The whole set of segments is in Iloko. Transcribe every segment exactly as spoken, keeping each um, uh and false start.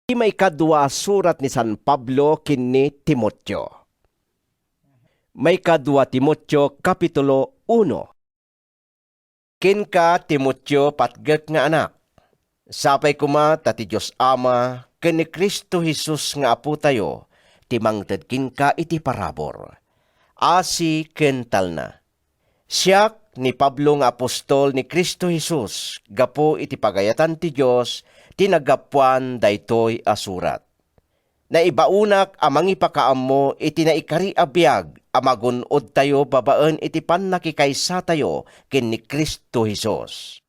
Ti maikadua a surat ni San Pablo ken ni Timoteo. Maikadua Timoteo, Kapitulo uno. Kenka, Timoteo, patgek nga anak, sapay koma ta ti Dios Ama ken ni Cristo Jesus nga Apotayo ti mangted kenka iti parabur, asi ken talna. Siak ni Pablo nga apostol ni Cristo Jesus gapu iti pagayatan ti Dios ti naggapuan daytoy a surat. Naibaonak a mangipakaammo iti naikari a biag a magun-odtayo babaen iti pannakikaysatayo ken ni Cristo Jesus.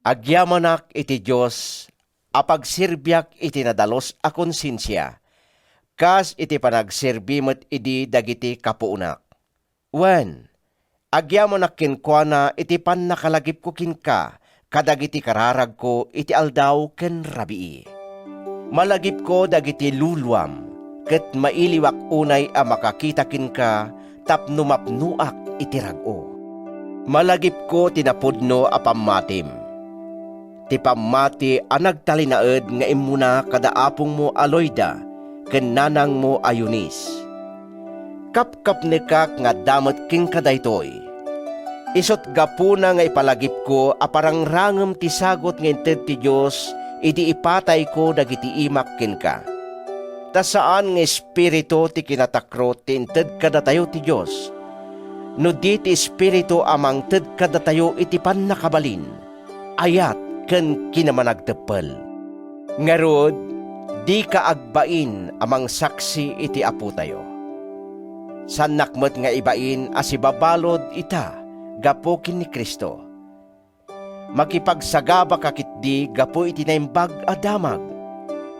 Agyamanak iti Dios a pagserbiak iti nadalus a konsensia, kas iti panagserbi met idi dagiti kapuonak. Wen, agyamanak kenkuana iti pannakalagipko kenka kadagiti kararagko iti aldaw ken rabii. Malagipko dagiti luluam, ket mailiwak unay a makakita kenka tapno mapnoak iti rag-o. Malagipko ti napudno a pammatim, ti pammati a nagtalinaed nga immuna kada apongmo a Loida ken nanangmo a Eunice. Kapkapnekak nga adda met kenka daytoy. Isut' gapuna nga ipalagipko a parangrangem ti sagut nga inted ti Dios idi ipatayko dagiti imak kenka. Ta saan nga espiritu ti kinatakrot ti inted kadatayo ti Dios, no di ti Espiritu a mangted kadatayo iti pannakabalin, ayat ken kinamanagteppel. Ngarud, dika agbain a mangsaksi iti Apotayo. Saannak met nga ibain a sibabalud ita gapu ken ni Cristo. Makipagsagabaka ketdi gapu iti Naimbag a Damag,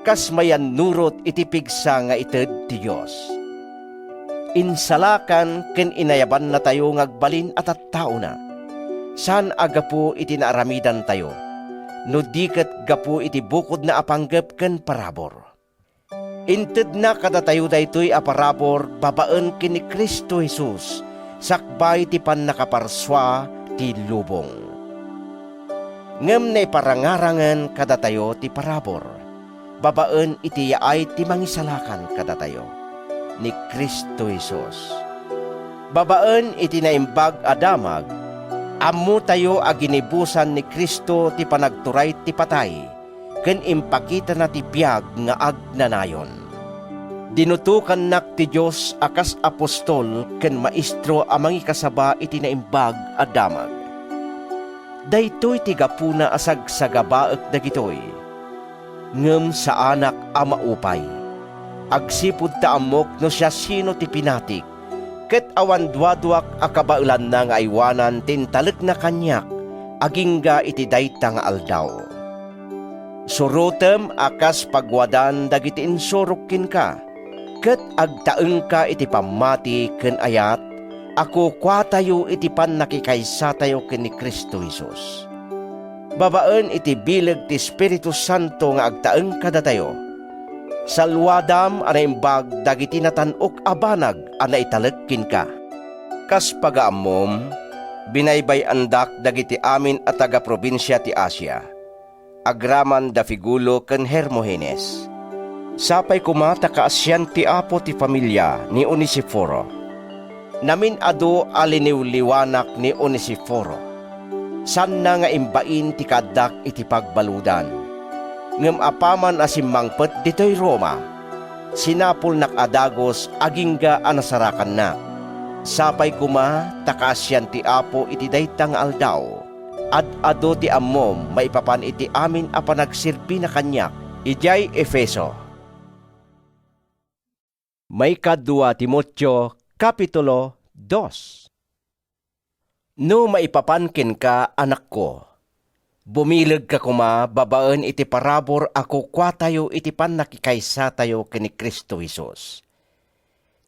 kas mayannurot iti pigsa nga ited ti Dios. Insalakan ken inayabannatayo nga agbalin a tattaona, saan a gapu iti naaramidantayo, no di ket gapu iti bukodna a panggep ken parabur. Intedna kadatayo daytoy a parabur babaen ken ni Cristo Jesus sakbay ti pannakaparsua ti lubong. Ngem naiparangarangen kadatayo ti parabur babaen iti yaay ti Mangisalakan kadatayo, ni Cristo Jesus. Babaen iti Naimbag a Damag, ammotayo a ginibusan ni Cristo ti panagturay ti patay ken impakitana ti biag nga agnanayon. Dinutokannak ti Dios a kas apostol ken maestro a mangikasaba iti Naimbag a Damag. Daytoy ti gapuna a sagsagabaek dagitoy. Ngem saanak a maupay, agsipud ta ammok no siasino ti pinatik, ket awan duaduak a kabaelanna nga aywanan ti intalekna kaniak agingga iti dayta nga aldaw. Surotem a kas paguadan dagiti insurok kenka, ket agtaengka iti pammati ken ayat a kukuatayo iti pannakikaysatayo ken ni Cristo Jesus. Babaen iti bileg ti Espiritu Santo nga agtaeng kadatayo, salluadam a naimbag dagiti natan-ok a banag a naitalek kenka. Kas pagaammom, binaybay-andak dagiti amin a taga-probinsia ti Asia, agraman da Figelo ken Hermogenes. Sapay koma ta kaasian ti Apo ti familia ni Onesiforo. Namin-adu a liniwliwanak ni Onesiforo. Saanna nga imbain ti kaaddak iti pagbaludan. Ngem apaman a simmangpet ditoy Roma, sinapulnak a dagus agingga a nasarakannak. Sapay koma ta kaasian ti Apo iti dayta nga aldaw, ad-adu ti ammom maipapan iti amin a panagserbina kaniak idiay Efeso. Maikadua Timoteo, Kapitulo dos. No maipapan kenka, anakko, bumilegka koma babaen iti parabur a kukuatayo iti pannakikaysatayo ken ni Cristo Jesus.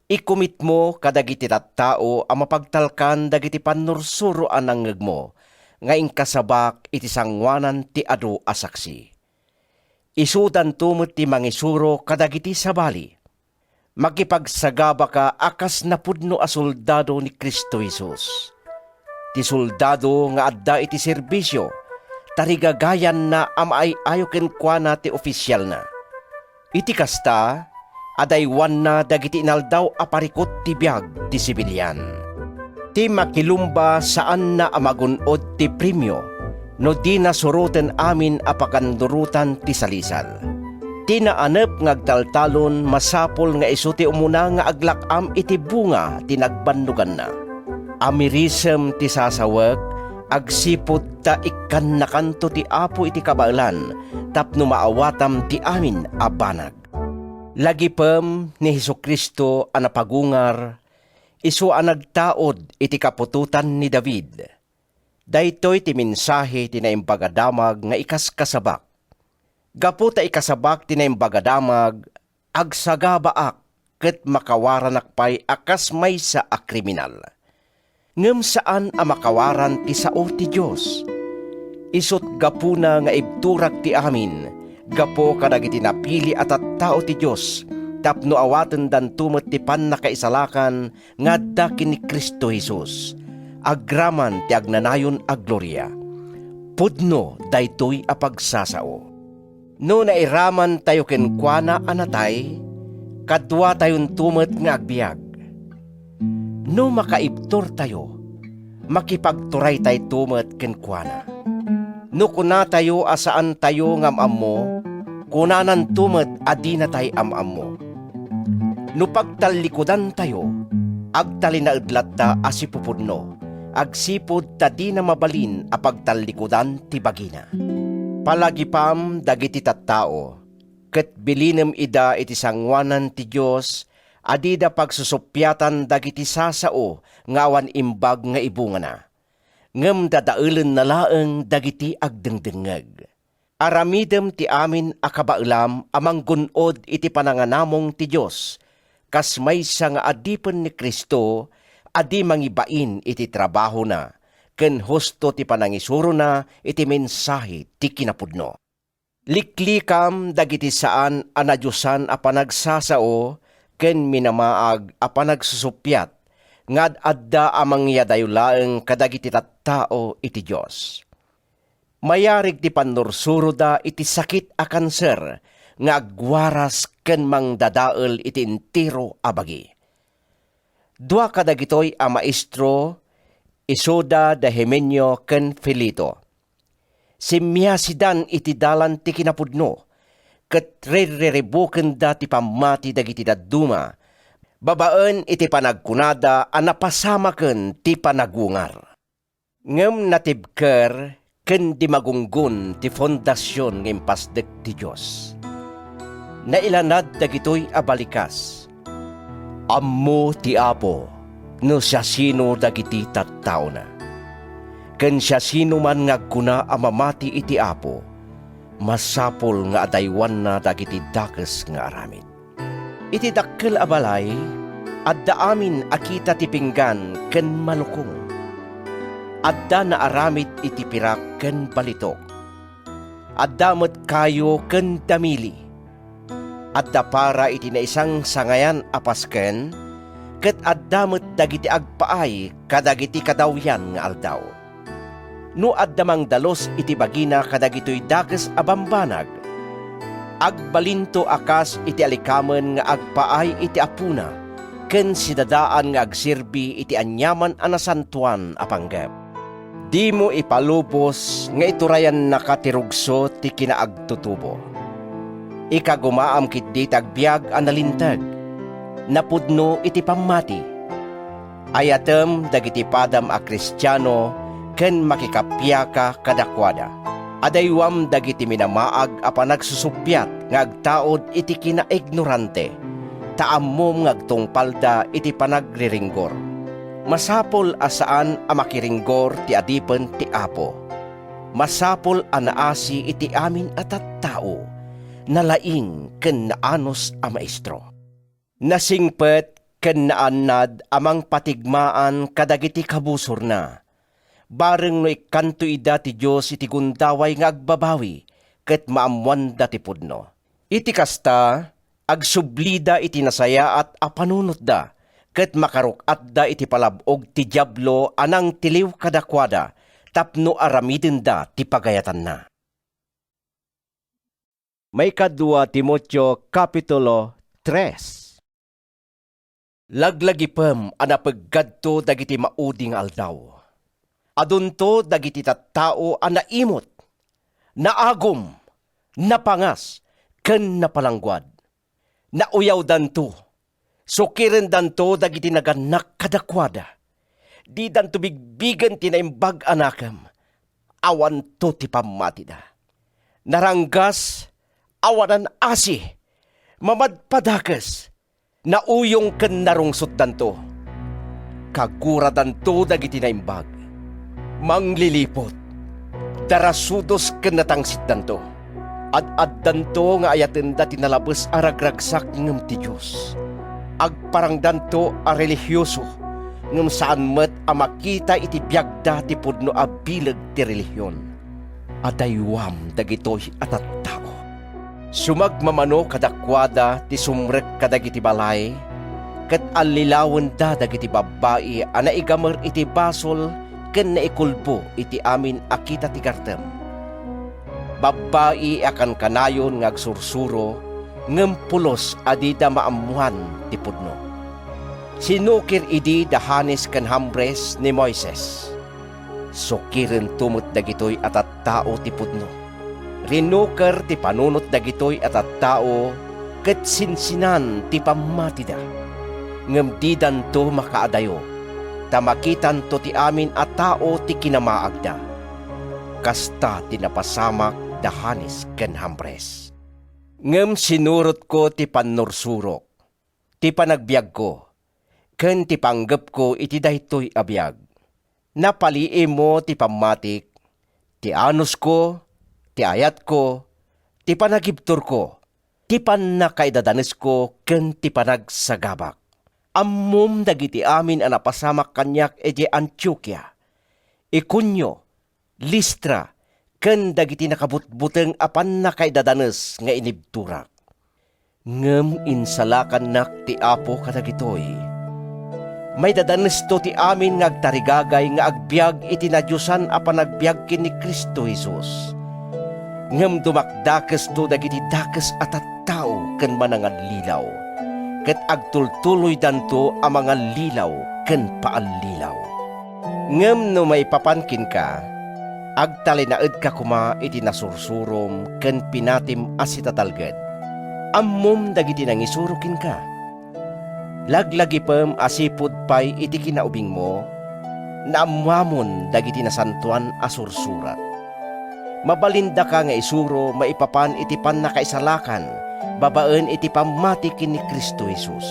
Ikumitmo kadagiti tattao a mapagtalkan dagiti pannursuro a nangngegmo nga inkasabak iti sangoanan ti adu a saksi. Isudanto met ti mangisuro kadagiti sabali. Makipagsagabaka a kas napudno a soldado ni Cristo Jesus. Ti soldado nga adda iti serbisio, tarigagayanna a maay-ayo kenkuana ti ofisialna. Iti kasta, adaywanna dagiti inaldaw a parikut ti biag ti sibilian. Ti makilumba saanna a magun-od ti premio no dina suroten amin a pakannurotan ti salisal. Ti naanep nga agtaltalon, masapul nga isu ti umuna nga aglak-am iti bunga ti nagbannoganna. Amirisem ti sasawek agsipud ta ikkannakanto ti Apo iti kabaelan tapno maawatam ti amin a banag. Lagipem ni Jesu-Cristo a napagungar, isu a nagtaud iti kaputotan ni David. Daytoy ti mensahe ti Naimbag a Damag nga ikaskasabak. Gapu ta ikasabak ti Naimbag a Damag, agsagabaak ket makawaranak pay a kas maysa a kriminal. Ngem saan a makawaran ti sao ti Dios. Isut' gapuna nga ibturak ti amin gapu kadagiti napili a tattao ti Dios tapno awatendanto met ti pannakaisalakan nga adda ken ni Cristo Jesus, agraman ti agnanayon a gloria. Pudno daytoy a pagsasao. No nairamantayo kenkuana a natay, kaduatayonto met nga agbiag. No makaibturtayo, makipagturaytayto met kenkuana. No kunatayo a saantayo nga am-ammo, kunananto met a dinatay am-ammo. No pagtallikudantayo, agtalinaed latta a sipupudno, agsipud ta dina mabalin a pagtallikudan ti bagina. Palagipam dagiti tattao, ket bilinem ida iti sangoanan ti Dios a dida pagsusuppiatan dagiti sasao nga awan imbag nga ibungana, ngem dadaelenna laeng dagiti agdengdengngeg. Aramidem ti amin a kabaelam a manggun-od iti pananganamong ti Dios, kas maysa nga adipen ni Cristo a di mangibain iti trabahona, ken husto ti panangisurona iti mensahe ti kinapudno. Liklikam dagiti saan a nadiosan a panagsasao ken minamaag a panagsusuppiat nga ad-adda a mangyadayo laeng kadagiti tattao iti Dios. Mayarig ti pannursuroda iti sakit a kanser nga agwaras ken mangdadael iti entero a bagi. Dua kadagitoy a maestro, isuda da Himeneo ken Fileto. Simmiasidan iti dalan ti kinapudno, ket rirriribukenda ti pammati dagiti dadduma, babaen iti panagkunada a napasamaken ti panagungar. Ngem natibker ken di magunggon ti fondasion nga impasdek ti Dios. Nailanad dagitoy a balikas. Ammo ti Apo no siasino dagiti tattaona. Ken siasinoman nga agkuna a mamati iti Apo, masapul nga adaywanna dagiti dakes nga aramid. Iti dakkel a balay, adda amin a kita ti pinggan ken malukong. Adda naaramid iti pirak ken balitok. Adda met kayo ken damili. Adda para iti naisangsangayan a pasken, ket adda met dagiti agpaay kadagiti kadawyan nga aldaw. No adda mangdalus iti bagina kadagitoy dakes a bambanag, agbalinto a kas iti alikamen nga agpaay iti apona ken sidadaan nga agserbi iti aniaman a nasantoan a panggep. Dimo ipalubos nga iturayannaka ti rugso ti kinaagtutubo. Ikagumaam ketdi ti agbiag a nalinteg, napudno iti pammati. Ayatem dagiti padam a Kristiano ken makikappiaka kadakuada. Adaywam dagiti minamaag a panagsusuppiat nga agtaud iti kinaignorante, ta ammom nga agtungpalda iti panagriringgor. Masapul a saan a makiringgor ti adipen ti Apo. Masapul a naasi iti amin a tattao, nalaing ken naanus a maestro. Nasingpet ken naannad a mangpatigmaan kadagiti kabusorna, bareng no ikkanto ida ti Dios iti gundaway nga agbabawi ket maammoanda ti pudno. Iti kasta, agsublida iti nasayaat a panunotda ket makaruk-atda iti palab-og ti Diablo a nangtiliw kadakuada tapno aramidenda ti pagayatanna. Maikadua Timoteo, Kapitulo tres. Laglagipem a napeggadto dagiti maudi nga aldaw. Adunto dagiti tattao a naimut, naagum, napangas, ken napalangguad. Nauyawdanto, sukirendanto dagiti nagannak kadakuada. Didanto bigbigen ti naimbag a nakem. Awanto ti pammatida. Naranggas, awanan asi, mamadpadakes, nauyong ken narungsotdanto. Kaguradanto dagiti naimbag. Mangliliput, darasudos ken natangsitdanto. Ad-addanto nga ayatenda ti nalabes a ragragsak ngem ti Dios. Agparangdanto a relihioso, ngem saan met a makita iti biagda ti pudno a bileg ti relihion. Adaywam dagitoy a tattao. Sumagmamano kadakuada ti sumrek kadagiti balay, ket allilawenda dagiti babbai a naigamer iti basol ken naikulbo iti amin a kita ti gartem. Babbai a kankanayon nga agsursuro, ngem pulos a dida maammoan ti pudno. Sinukir idi da Janes ken Jambres ni Moises. Sukirento met dagitoy a tattao ti pudno. Rinuker ti panunot dagitoy a tattao ket sinsinan ti pammatida. Ngem didanto makaadayo, ta makitanto ti amin a tao ti kinamaagda. Kasta ti napasamak da Janes ken Jambres. Ngem sinurotko ti pannursurok, ti panagbiagko, ken ti panggepko iti daytoy a biag. Napaliimo ti pammatik, ti anusko, ti ayatko, ti panagibturko, ti pannakaidadanesko, ken ti panagsagabak. Ammom dagiti amin a napasamak kaniak idiay Antiokia, Iconio, Listra, ken dagiti nakabutbuteng a pannakaidadanes nga inibturak. Ngem insalakannak ti Apo kadagitoy. Maidadanesto ti amin nga agtarigagay nga agbiag iti nadiosan a panagbiag ken ni Cristo Jesus. Ngem dumakdakesto dagiti dakes a tattao ken manangallilaw, ket agtultuloydanto a mangallilaw ken paallilaw. Ngem no maipapan kenka, agtalinaedka koma iti nasursurom ken pinatim a sitatalged. Ammom dagiti nangisuro kenka. Laglagipem a sipud pay iti kinaubingmo, naammuamon dagiti nasantoan a sursurat. Mabalindaka nga isuro maipapan iti pannakaisalakan babaen iti pammati ken ni Cristo Jesus.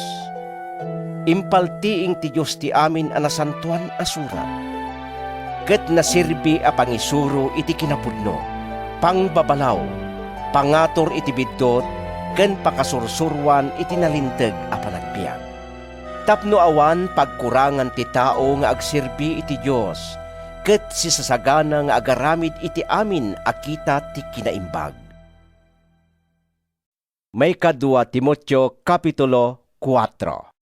Impaltiing ti Dios ti amin a nasantoan a surat, ket naserbi a pangisuro iti kinapudno, pangbabalaw, pangatur iti biddut, ken pakasursuroan iti nalinteg a panagbiag. Tapno awan pagkurangan ti tao nga agserbi iti Dios, ket sisasagana nga agaramid iti amin a kita ti kinaimbag. Maikadua Timoteo, Kapitulo kuatro.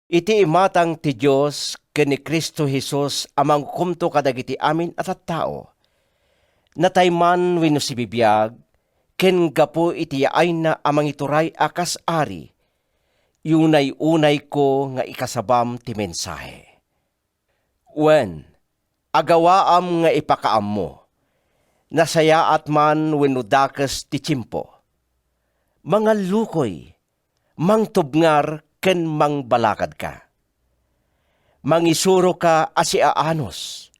Iti imatang ti Dios ken ni Cristo Jesus a mangukomto kadagiti amin a tattao, natayman wenno sibibiag, ken gapu iti yaayna a mangituray a kas ari, iunay-unayko nga ikasabam ti mensahe. Wen, agawaam nga ipakaammo, nasayaat man wenno dakes ti tiempo. Mangallukoy, mangtubngar ken mangbalakadka. Mangisuroka a siaanus.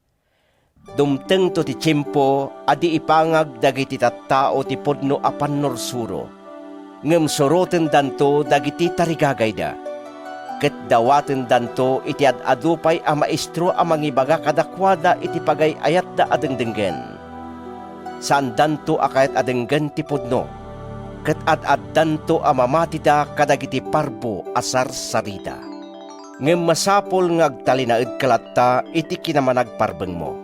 Dumtengto ti tiempo a di ipangag dagiti tattao ti pudno a pannursuro, ngem surotendanto dagiti tarigagayda, ket dawatendanto iti ad-adu pay a maestro a mangibaga kadakuada iti pagay-ayatda a dengdenggen. Saandanto a kayat a denggen ti pudno, ket ad-addanto a mamatida kadagiti parbo a sarsarita. Ngem masapul nga agtalinaedka latta iti kinamanagparbengmo.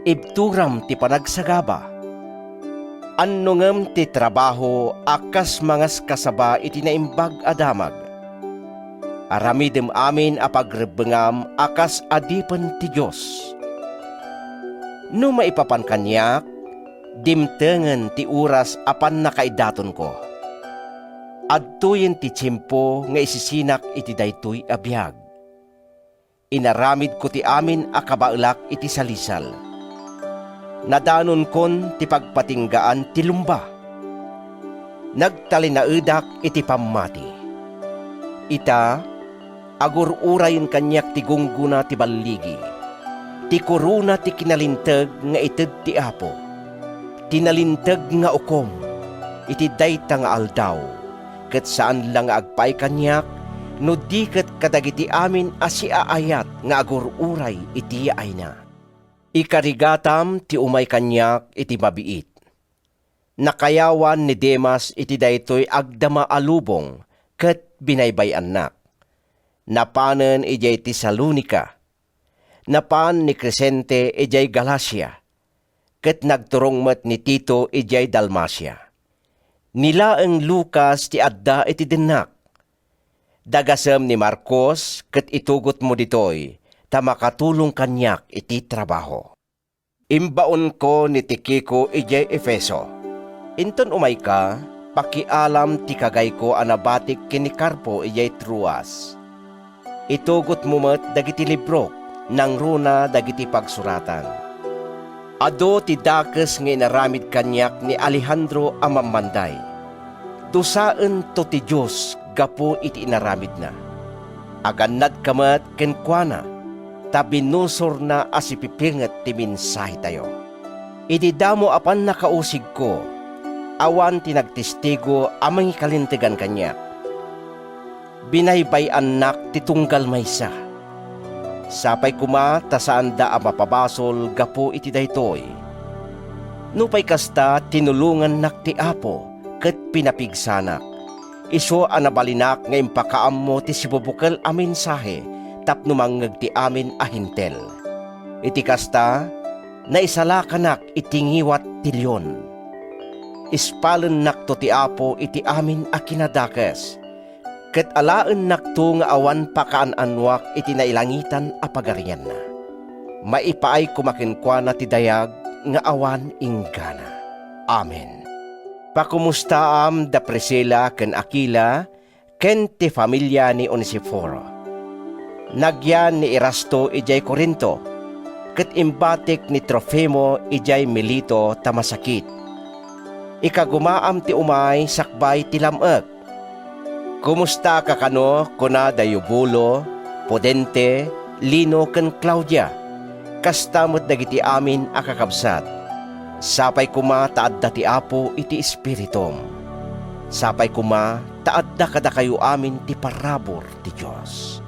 Ibturam ti panagsagaba. Annongem ti trabaho a kas mangaskasaba iti Naimbag a Damag. Aramidem amin a pagrebbengam a kas adipen ti Dios. No maipapan kaniak, Dimtengen ti oras a pannakaidatonko. Adtoyen ti tiempo nga isisinak iti daytoy a biag. Inaramidko ti amin a kabaelak iti salisal. Nadanonkon ti pagpatinggaan ti lumba. Nagtalinaedak iti pammati. Ita, agur-urayen kaniak ti gunggona ti balligi, ti korona ti kinalinteg nga ited ti Apo, ti nalinteg nga ukom iti dayta nga aldaw, ket saan la nga agpaay kaniak, no di ket kadagiti amin a siaayat nga agur-uray iti yaayna. Ikarigatam ti umay kaniak iti mabiit. Nakayawan ni Demas iti daytoy agdama a lubong ket binaybay-annak. Napanen idiay Tesalonica. Napan ni Crescente idiay Galacia, ket nagturong met ni Tito idiay Dalmacia. Ni laeng Lucas ti adda iti dennak. Dagasem ni Marcos ket itugotmo ditoy ta makatulong kaniak iti trabaho. Imbaonko ni Tiquico idiay Efeso. Inton umayka, pakialam ti kagayko a nabatik ken ni Carpo idiay Troas. Itugotmo met dagiti librok, nangruna dagiti pagsuratan. Adu ti dakes nga inaramid kaniak ni Alejandro a mammanday. Dusaento ti Dios gapu iti inaramidna. Agannadka met kenkuana, ta binusorna a sipipinget ti mensahetayo. Idi damo a pannakausigko, awan ti nagtestigo a mangikalintegan kaniak. Binaybay-annak ti tunggal maysa. Sapay koma ta saanda a mapabasol gapu iti daytoy. Nupay kasta, tinulongannak ti Apo ket pinapigsanak. Isu a nabalinak nga impakaammo ti sibubukel a mensahe tapno mangngeg ti amin a Hentil. Iti kasta, naisalakanak iti ngiwat ti leon. Ispalennakto ti Apo iti amin a kinadakes, ket alaennakto nga awan pakaan-annuak iti nailangitan a pagarianna. Maipaay koma kenkuana ti dayag nga awan inggana. Amen. Pakomustaam da Priscila ken Aquila ken ti familia ni Onesiforo. Nagyan ni Erasto idiay Corinto, ket imbatik ni Trofimo idiay Mileto ta masakit. Ikagumaam ti umay sakbay ti lam-ek. Kumustaak a kano, kuna da Eubulo, Pudente, Lino ken Claudia, kasta met dagiti amin a kakabsat. Sapay koma ta adda ti Apo iti espiritum. Sapay koma ta adda kadakayo amin ti parabur ti Dios.